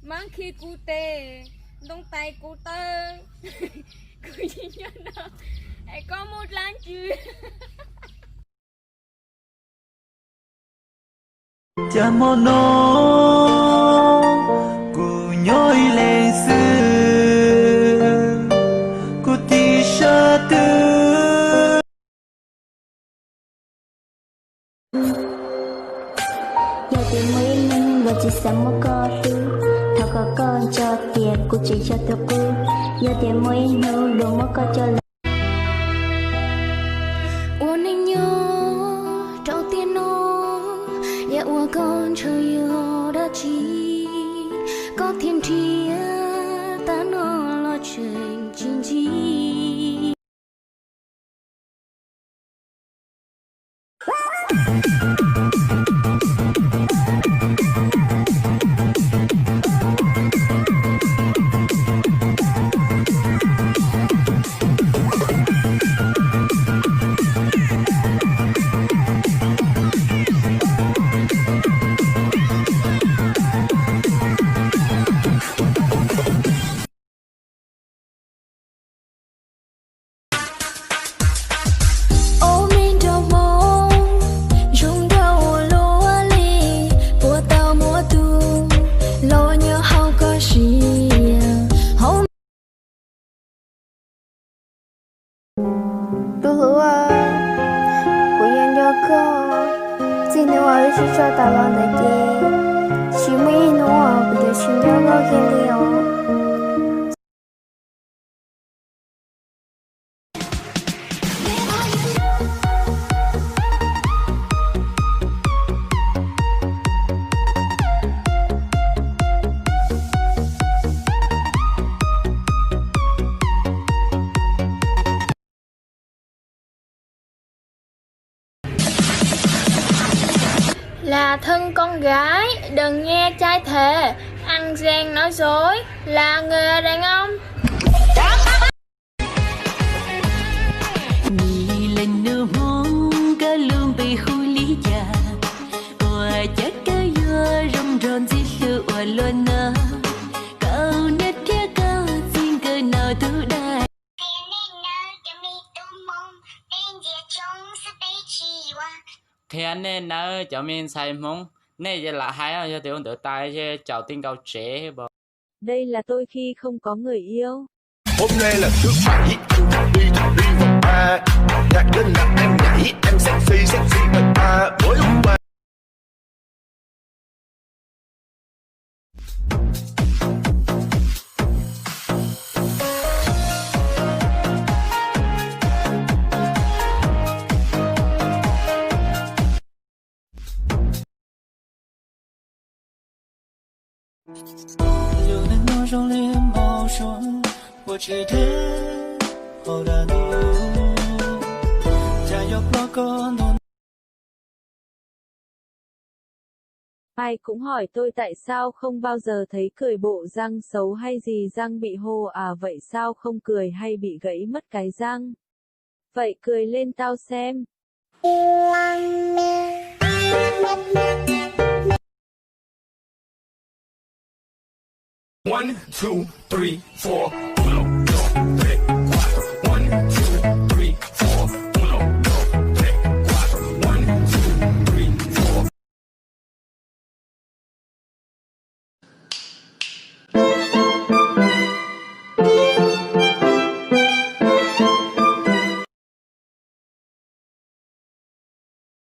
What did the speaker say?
Mab khi kuv tes, ntoo tais kuv taw, kuv yeej nyob no, es koj muaj dlaab tsi? Cas hmo no kuv nyob ib leeg xwb, kuv tib sab twg. Yog tias muaj ib hnub los tsis xav muab koj hlub, thov kom koj nco tias kuv tseem yog tus qub. Yog tias muaj ib hnub luag muab koj coj lawm. Ua neej nyob rau tiam no, yog ua koj ntshaw yog dab tsi, koj thiaj nrhiav tag no los tseem tsis ntsib. Ob me nraug hmoob zoo nkauj ua luaj li, puas tau muab tus los nyob hauv koj sia hauv. Tus hlub, kuv yeej nco koj, txij hnub uas wb sib tso tas los ntawd ces tsis muaj ib hnub uas kuv yuav tsis nco koj kiag li os. Là thân con gái, đừng nghe trai thề, ăn gian nói dối, là người đàn ông. Nim leej nus Hmoob koj lub npe hu li cas? Ua cas koj yuav zoo nrog ntxim hlub ua luaj no? Koj niam thiab koj txiv nkawd noj tus dais. Qhia nej nawb cov me ntxhais Hmoob, nej lam hais yog tias ua ntawd tas ces caum ti nkaus tsev. Đây là tôi khi không có người yêu. Hôm nay là thứ bảy, anh đi, đi vào ba. Nhảy lên là em nhảy, em sexy, sexy bằng ba. Mới hôm qua. Ai cũng hỏi tôi tại sao không bao giờ thấy Cởi bộ răng xấu hay gì, răng bị hô à, vậy sao không Cởi, hay bị gãy mất cái răng? Vậy Cởi lên tao xem. One, two, three, four.